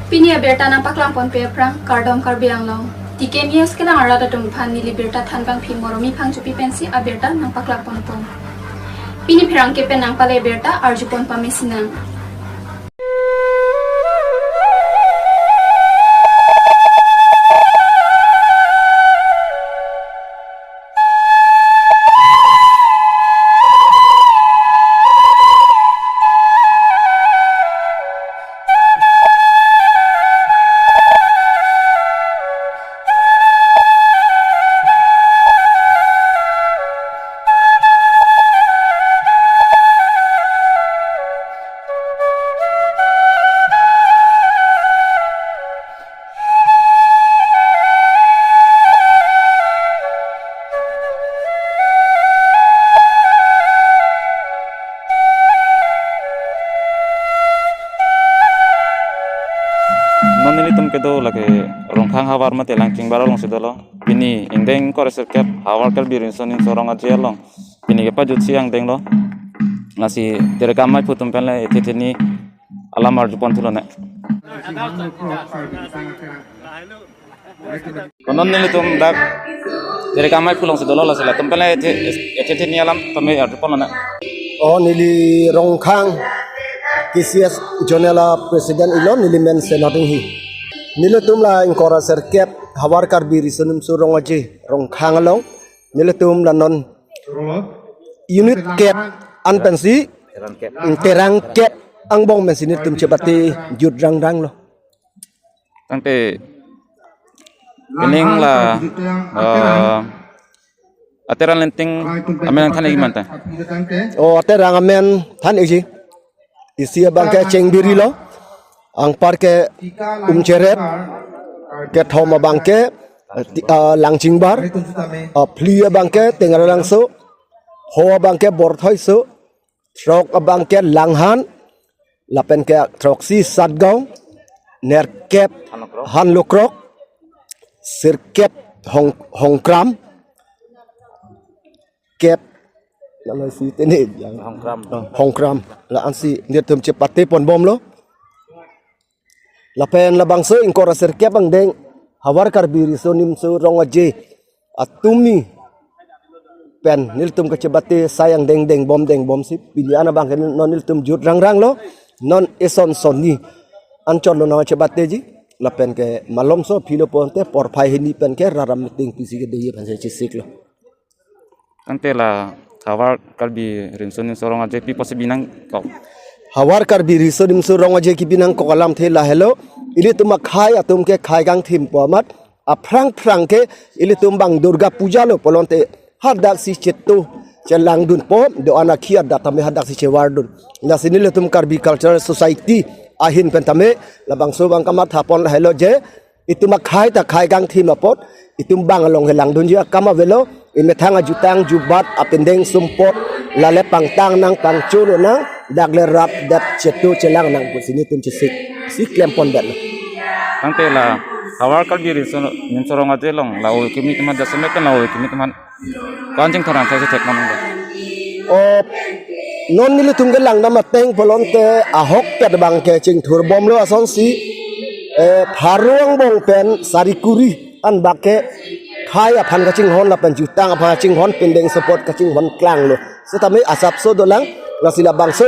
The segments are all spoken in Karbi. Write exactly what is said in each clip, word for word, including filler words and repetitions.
Pini abirta nangpaklang ponpe aphrang kardom Karbi Anglong. T K News kelang arat atum aphan neli birta thanbangpi Moromi Phangchopi pensi abirta nangpaklang ponpo. Pini pherangke pen nangpale birta arjupon pamesinang. Non nelitum kedo lake Rongkhang havar mate Langchingbar alongsi dolo. Pini ingdeng kre-sirkep Havar Karbi Riso Nimso Rong Aje along pini kepajutsi angdenglo. Lasi tere kamai phutum penle ethe theni alam arjupon thulone. Ko non nelitum dak tere kamai phu alongsi dolo, lasi latum penle ethe, ethe theni alam tame arjuponlone. O neli Rongkhang K C S Zonal a President ilo, neli men Senoding hi. Nelitum la ingkoi ra sirkep Havar Karbi Riso Nimso Rong Aje Rongkhang along nelitum la non unit kep an pensi terang kep angbong pensi nelitum chepate jut rangrang lo. Tangte pining la, eh, aterang lenting amen than-ik manta. O aterang amen than-ikji. Isi abangke Chengbiri lo, anparke Umcheret, kethom abangke, eh, ti-, eh, Langchingbar, eh, phli abangke Tengralangso, pho abangke Borthoiso, throk abangke Langhan, lapenke throksi Satgaon, nerkep Hanlokrok, sirkep Hong-, Hongkram, kep, nang si tene yang Hongkram. Oh, Hongkram. La-ansi nelitum chepate ponbomlo. Lapen labangso ingkoi ra sirkep angdeng Havar Karbi Riso Nimso Rong Aje atum ni pen nelitum kachepate sai angdeng dengbom dengbomsi pini an abangke non nelitum jut rangrang lo, non eson son ni anchot lo nangchepateji, lapenke malomso philo ponte porphai hini penke rat arat meeting pisi kedoji aphan si chesik lo. Tangte la Havar Karbi Riso Nimso Rong Aje pi pusi binangkok? Havar Karbi Riso Nimso Rong Aje kebinangkok alamthe lahelo, ilitum akhei atum ke khei kangthimpo amat, aphrang phrang ke ilitum bang Durga Puja lo pulote hadaksi chetu chelangdunpo, do-an akhi adat tame hadaksi chevardun. Lasi nelitum Karbi Cultural Society ahin pen tame labangso abang kamathapon lahelo je, itum akhei ta khei kangthim apot, itum bang along kelangdunji akam avelo, imethang ajutang jubat apindeng sumpot, lale pangtang nang pangcholo nang, dak le rapdet chetu chelang nang pusi nelitum chesik, si klempondet lo. Tangte la Havar Karbi Riso Nimso Rong Aje along la oi kimi teman jasemet la oi kimi teman ko-an chingthur angthek si thek nang. O, non nelitum kelangdam ateng pulote ahokpet abangke chingthurbomlo asonsi, eh, pharo angbong pen sari kuri an abangke khei aphan kachinghon lapen jutang aphan kachinghon pindeng sumpot kachinghon klanglo. Setame asapso dolang, lasi labangso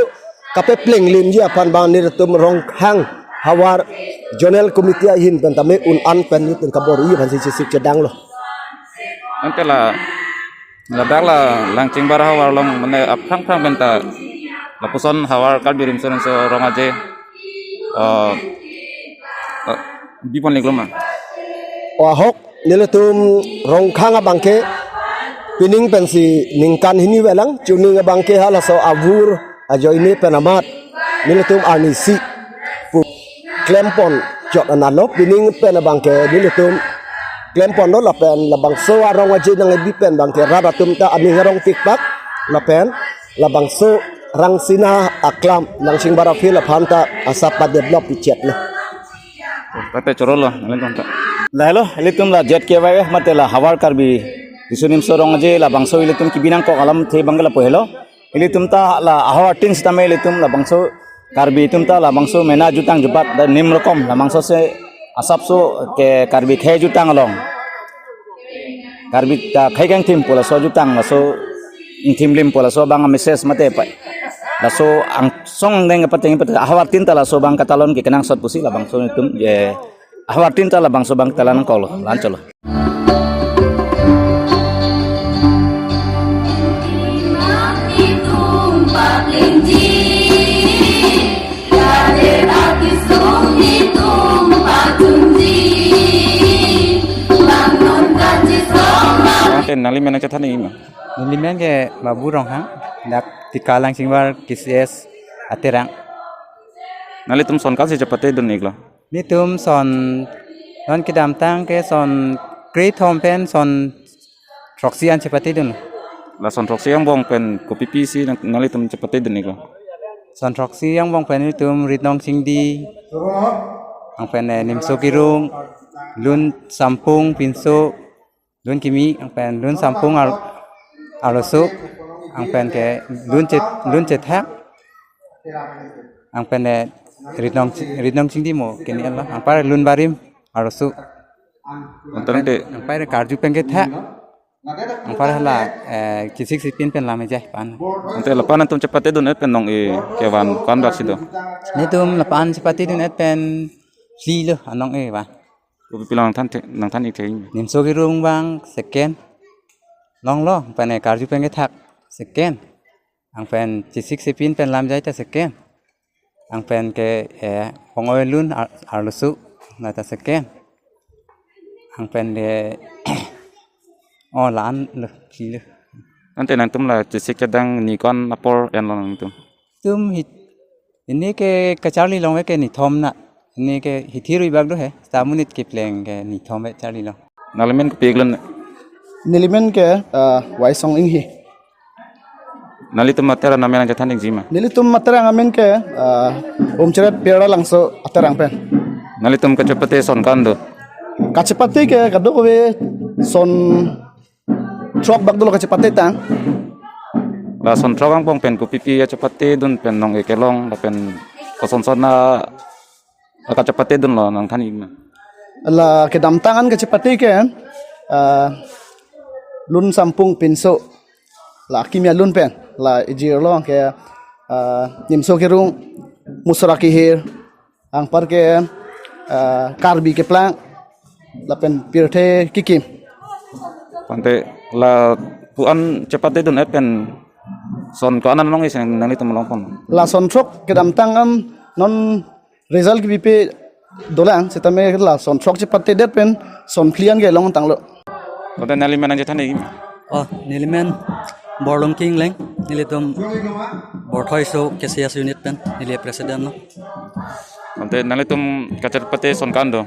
kapeplenglemji aphan bang nelitum Rongkhang Havar Zonal Committee ahin pen tame un-an pen nelitum kabor-i aphan si chesik chedanglo. Tangte la ladak la Langchingbar havar along mane aphrang phrang penta lapuson Havar Karbi Riso Nimso Rong Aje, eh, eh, biponlik lo ma? O ahok, nelitum Rongkhang abangke pining pensi ningkan hini avelang, chuning abangke halaso avur ajoine pen amat nelitum arnisi pu klempon chot analo, pining pen abangke nelitum klemponlo lapen labangso arong aje nangkebi pen abangke rat atum ta aning arong pikpak lapen labangso Rangsina aklam Langchingbar afield aphan ta asap padevelop pichetlo. Tangte chorolo, nanglen tonta. Lahelo, ilitum la Z K Y F mate la Havar Karbi Riso Nimso Rong Aje labangso ilitum kebinangkok alamthe abangke lapu helo. Ilitum ta la ahor tin sitame ilitum labangso Karbi atum ta labangso mena jutang jubat da nim rokom labangso se asapso ke Karbi khei jutang along. Karbi ta khei kangthim pu laso jutang laso ingthim lim pu laso abang message mate pa. Laso angsong angdeng pateng pateng ahavar tin ta laso abang katalon ke kenangsot pusi labangso atum je ahavar tin ta labangso abang talan kolo lan cholo. Ante nangli men nangchethan nangji ma? Neli men ke Babu Ronghang, dak Tikang Langchingbar K C S Aterang. Nanglitum son ko-an si chepate dun iklo? Nelitum son non kedamtang ke son krethom pen son throksi an chepate dun. La son throksi angbong pen kopipi si nang-, nanglitum chepate dun iklo? Son throksi angbong pen nelitum Ritnong Chingdi, anpen, eh, Nimso Kirung, Lun Sampung Pinso, Lun Kimi, anpen Lun Sampung Ar-, Arloso, anpen ke Lun Chet-, Lun Chethak, anpen, eh, Ritnong Chi-, Ritnong Chingdi mo keni Allah, anpar Lun Barim Arloso. Ante nangte, anpar Karju pen kethak, anpar hala, eh, Chesik Sipin pen lam ejai pan. Ante lapu-an atum chepate dun-et pen nong-e kevan ko-an dak si do? Nelitum lapu-an chepate dun-et pen phli lo anong-e va. Kopipi along nangthan the, nangthan ik the? Nimso Kirung abang second longlo, anpen Karju pen kethak second, anpen Chesik Sipin pen lam ejai ta second, anpen ke, eh, Pongoi Lun Ar-, Arloso la ta second, anpen de oh la-an lo phli lo. Ante nangtum la chesik chedang ni ko-an apor enlo nangtum? Tum hi Ini ke kacharli long ke nithom na. Ini ke hithi rui bak do he. Seta monit kepleng ke nithom he charli long. Nangli men kopi iklo? Neli men ke, ah, Waisong Inghi. Nanglitum Aterang amen nangchethan ikji ma? Nelitum Aterang amen ke, ah, Umcheret Pirda Langso Aterang pen. Nanglitum kachepate son ko-an do? Kachepate ke kadokave son throk bak dolo kachepate tang. La son throk angbong pen kopipi achepate dun pen nong-e kelong lapen kosonson a kachepate dunlo nangthan ik ma? La kedamtang an kachepate ke, ah, Lun Sampung Pinso, la akimi alun pen la ejirlo ke, ah, Nimso Kirung, Musra Kehir, anpar ke, ah, Karbi keplang lapen pirthe kikim. Ante lapu-an chepate dun-et pen son ko-an an long-e si nanglitum longpon? La son throk kedamtang an non result kepipe dolang, setame la son throk chepate det pen son phli an ke longtanglo. Ante nangli men nangchethan ikji ma? Oh, neli men Borlongki Engleng, nelitum Borthoi So K C S unit pen, neli president lo. Ante nanglitum kachepate son ko-an do?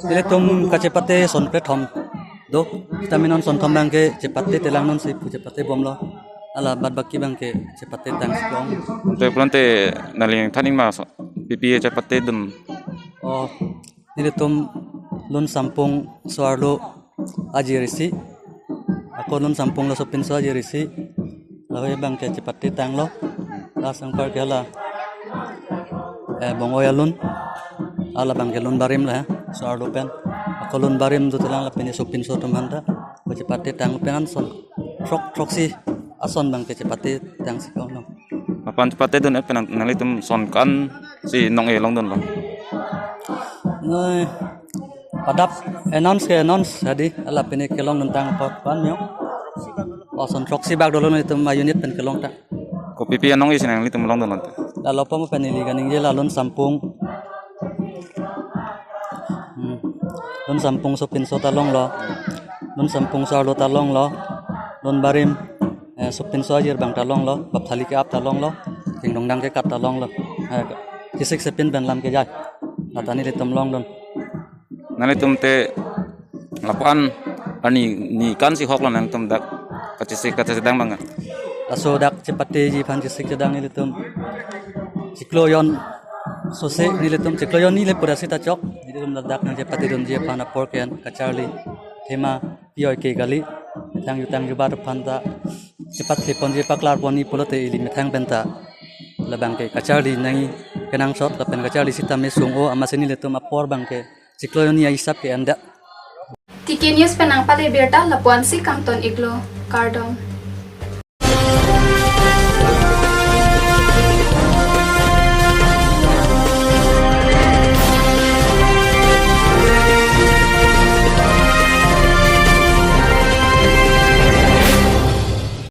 Nelitum kachepate son krethom do. Seta non son thom abang ke chepate telang non si pu chepate bomlo. Hala baad baki abang ke chepate tang si long. Ante pulote nangli than ik ma so, pipi chepate dun? Oh, nelitum Lun Sampung So Arlo ajir isi, ako Lun Sampung Laso Pinso ajir isi, lahei abang ke chepate tanglo. Lasi anpar ke hala, eh, Bongoi Alun, hala abang ke Lun Barim la, So Arlo pen. Ako Lun Barim dotelang lapen So Pinso atum aphanta, ako chepate tang pen an son throk throksi ason abang ke chepate tang si long. Lapu-an chepate dun-et pen nang-, nanglitum son ko-an si nong-e longdunlo? Noi, padap announce ke announce hadi, hala pini kelongdun tang apot pan myo. Oh, son throksi bak dolo nelitum a-unit pen kelong ta. Kopipi anong-e si nanglitum longdunlo ante? Lalo pom pen neli kaningje la Lun Sampung. Hmm. Lun Sampung So Pinso ta longlo. Lun Sampung So Arlo ta longlo. Lun Barim, eh, So Pinso ajir abang ta longlo. Bapthali ke-ap ta longlo. Kingdong dang ke-ap ta longlo. Eh, Chesik Sipin pen lam kejai. Lata nelitum longdun. Nanglitum te lapu-an arni ni ko-an si hoklo nangtum dak kachesik kachedang abang? Laso dak chepateji aphan chesik chedang nelitum chiklo jon sose nelitum chiklo jon ni le pura seta chok. Nelitum ladak nangchepate dunji aphan apor ke-en kacharli thema pi-oi ke kali, methang jutang jubat aphanta chepate ponji paklar ponji pulote ili methang penta labang ke kacharli nangji kenangsot lapen kacharli sitame sung-o amatsi nelitum apor abangke chiklo hini ahisap ke-en det. T K News pen nangpale birta lapu-ansi kangton iklo, kardom.